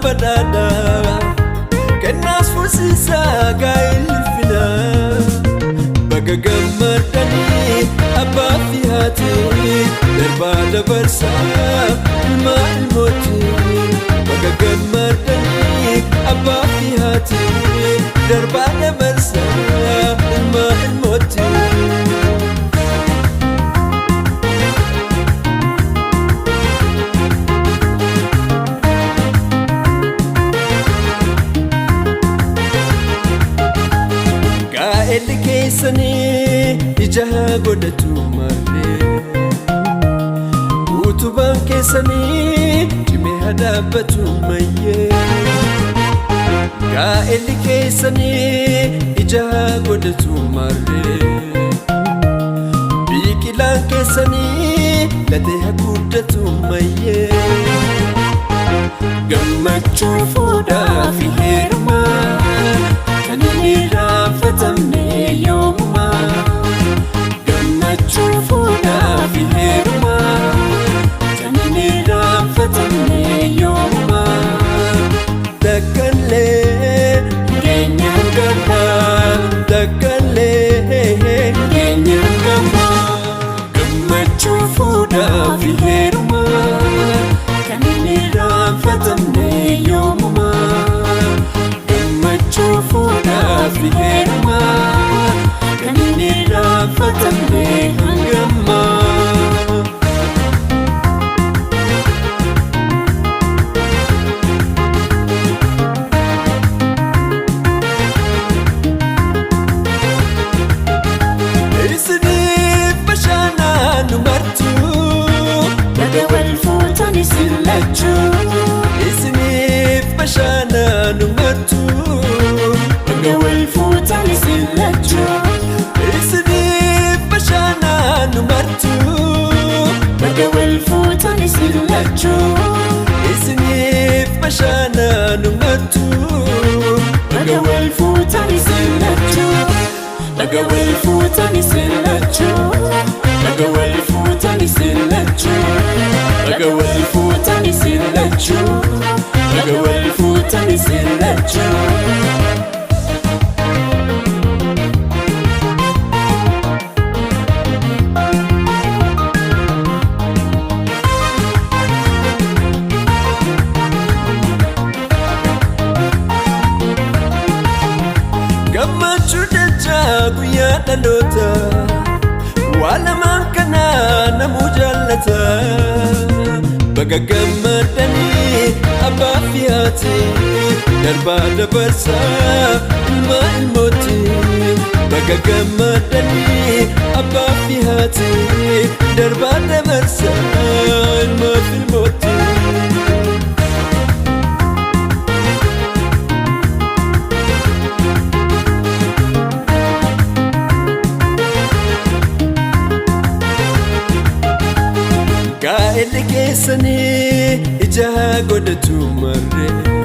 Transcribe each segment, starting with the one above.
Badhaadha kennaas fuusisaa gaa'el ulfina. Baga gammadanii abbaa fi haati, darbaa dabarsaa ilmaa ilmooti. Baga gammadanii abbaa fi haati, darbaa dabarsaa ilmaa ilmooti. Gaa'elli keessanii ija godhatu marree, utubaan keessanii cimee haa dhaabbatu mayyee. Gaa'elli keessanii ija godhatu marree, biqilaan keessanii latee haa guddatu mayyee. Gammachuu fuudhaa fi heerumaa kan hin irraanfatamne yoomumaa. Gammachuu fuudhaa fi heerumaa kan hin irraanfatamne yoomumaa. Dakkallee keenyaan gammaa, dakkallee keenyaan gammaa. Gammachuu fuudhaa fi heerumaa kan hin irraanfatamne yoomumaa. Gammachuu fuudhaa fi heerumaa kan hin irraanfatamne hangammaa. Isiniif bashaanaan martuu, Baga wal fuutan isin lachuu. Isiniif bashaanaan martuu, Baga wal fuutan isin lachuu. Isiniif bashaanaan martuu, Baga wal fuutan isin lachuu. Isiniif bashaanaan martuu, Baga wal fuutan isin lachuu. Baga wal fuutan isin lachuu. Baga wal fuutan isin lachuu. Baga wal fuutan isin lachuu. Baga wal fuutan isin lachuu. Gammachuu dachaa guyyaa dhaloota waa lamaan kana namuu jaallata. Baga gammadanii abbaa fi haati, darbaa dabarsaa ilmaa ilmooti. Baga gammadanii abbaa fi haati, darbaa dabarsaa ilmaa fi ilmooti. Gaa'elli keessanii ija godhatu marree,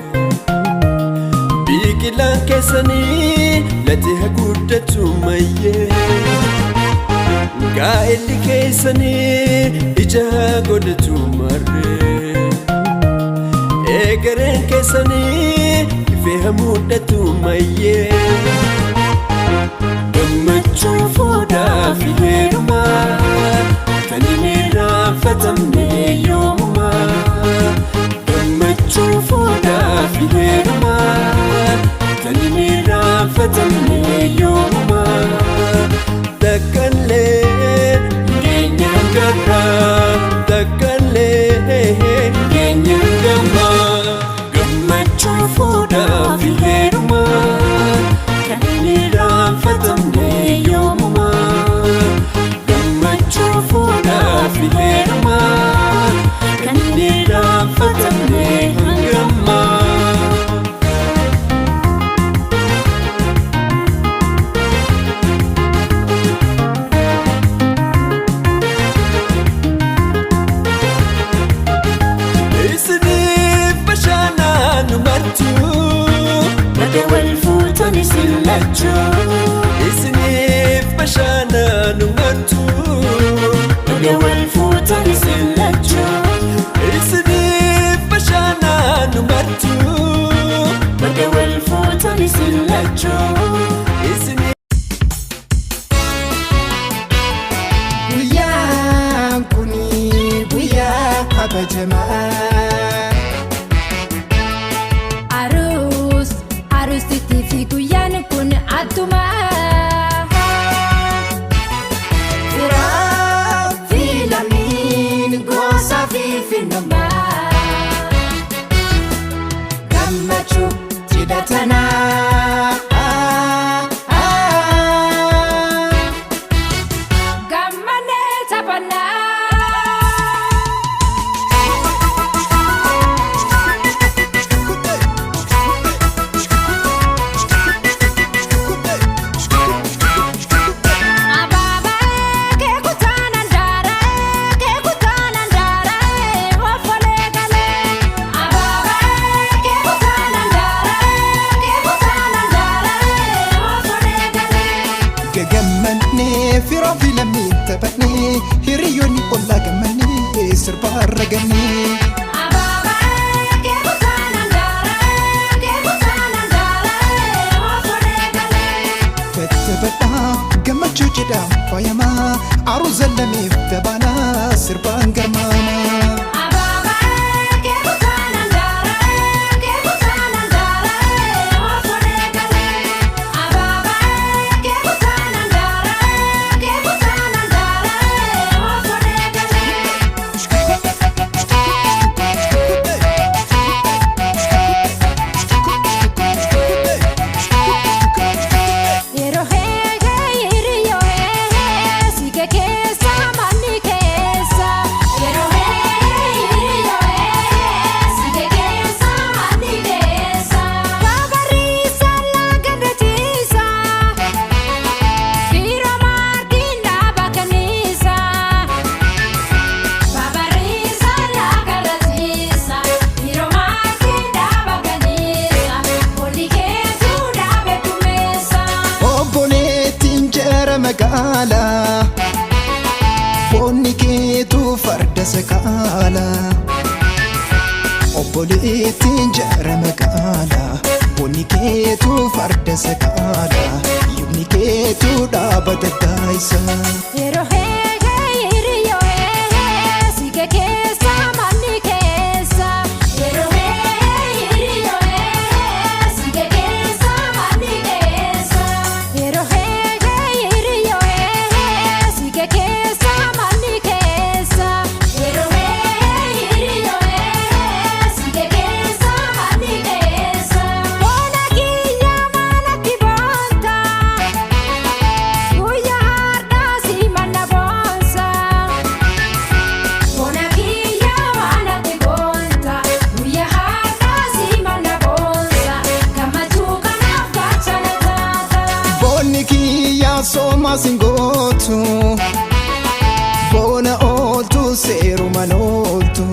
biqilaan keessanii latee haa guddatu mayyee. Gaa'elli keessanii ija godhatu marree, egereen keessanii ifee haa mudhatu mayyee. Gammachuu fuudhaa fi heerumaa kan hin irraanfatamne yoomumaa. Gammachuu fuudhaa fi heerumaa kan hin irraanfatamne yoomumaa. Dakkallee Keenyaan garraa, dakkallee keenyaan gammaa. Gammachuu fuudhaa fi heerumaa kan hin irraanfatamne yoomumaa. Gammachuu fuudhaa fi heerumaa kan hin irraanfatamne hangammaa. Isiniif bashaanaan martuu, Baga wal fuutan isin lachuu. Isiniif bashaanaan martuu, Baga wal fuutan isin lachuu. Isiniif bashaanaan martuu. Faayamaa aruuza lameef dabalaa sirbaan garmaamaa. Yeroo heegee hiriyyoo heegee siike keessa manni keessa. Yeroo heegee hiriyyoo heegee siike keessa manni keessa. Babarriisa laga ciisa fiiroo maarkiin dhaaba kanniisa. Babarriisa laga ciisa fiiroo maarkiin dhaaba kanniisa olli keetu dhaabe kumeessa. Obboleettiin jara magaalaa Foonni keetu farda sakaalaa. Obboleettiin jara magaalaa Foonni keetu farda sakaalaa. Yubni keetu dhaaba daddaayisa. Yeroo heegee hiriyyoo heegee siike keessa manni keessa. Yeroo heegee hiriyyoo heegee siike keessa manni keessa. Yeroo heegee hiriyyoo heegee siike keessa manni keessa. Yeroo heegee hiriyyoo heegee siike keessa manni keessa. Boona kiyya maalatti boonta. Guyyaa har'aa si manna boonsa. Boona kiyya maalatti boonta. Guyyaa har'aa si manna boonsa. Gammachuu kanaaf gaachana taata. Boonni kiyyaa soomaa singootu Boona ooltu seerumaan ooltu.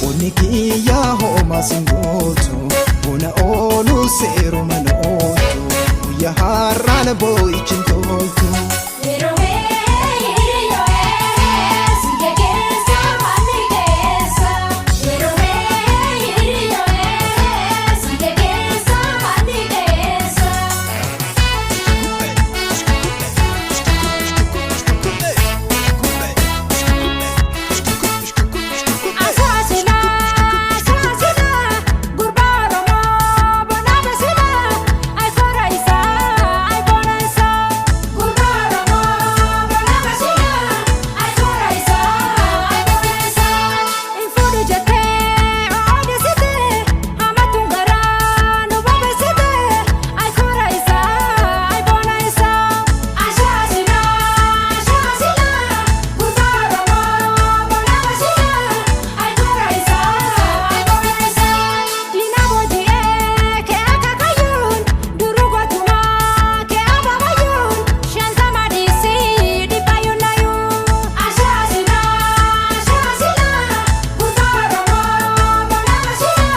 Boonni kiyyaa hoomaa singootu Boona oolu seerumaan ooltu. Guyyaa har'aan boo'ichi hin toltu. Yeroo heegee hiriyyoo heegee siike keessa manni keessa. Yeroo heegee hiriyyoo heegee siike keessa manni keessa. Asaasila asaasila gurbaa Oromoo bona basila ayikoora isaa ayikoora isaa. Gurbaa Oromoo bona basila ayikoora isaa ayikoora isaa. Nfuudhu jettee odeessite hamatuun garaa nu bobeessite ayikoora isaa ayikoora isaa. Asaasila asaasila gurbaa Oromoo bona basila ayikoora isaa ayikoora isaa. Diina booji'ee kee akaakayyuun duruu gootumaa kee abaabayyuun shantama dhiisii dhibbayyuun nayyuun. Asaasila asaasila gurbaa Oromoo bona basila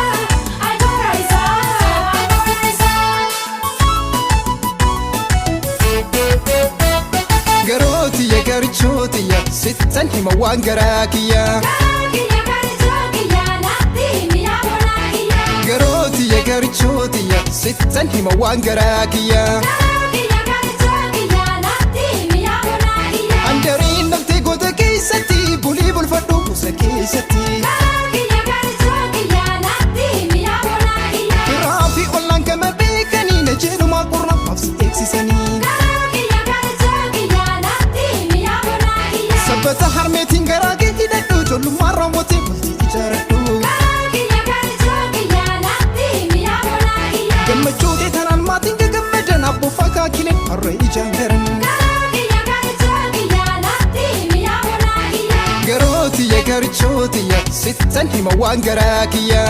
ayikoora isaa ayikoora isaa. Garootiyya garchootiyya sittan hima waan garaa kiyya. Kiyya garjoo kiyya natti mi'a bonaa kiyya. Garootiyya garchootiyya sittan hima waan garaa kiyya. Kiyya garjoo kiyya natti mi'a bonaa kiyya. Handariin dhaltee goota keessatti bulii bulfadhu musa keessatti. Kiyya garjoo kiyya natti mi'a bonaa kiyya. Firaa fi ollaan kama beekanii na jedhumaa qorra maaf si eegsisanii. Kiyya garjoo kiyya natti mi'a bonaa kiyya. Sabbata harmeetiin garaa kee hidhadhu ijoollummaan raawwatee bultii ijaaradhu. Kiyya garjoo kiyya natti mi'a bonaa kiyya. Gammachuu ta'e tanaan maatiin gagammadan abboofaa kaakileen harree ijaan garan. Kiyya garjoo kiyya natti mi'a bonaa kiyya. Garootiyya garchootiyya sittan hima waan garaa kiyya.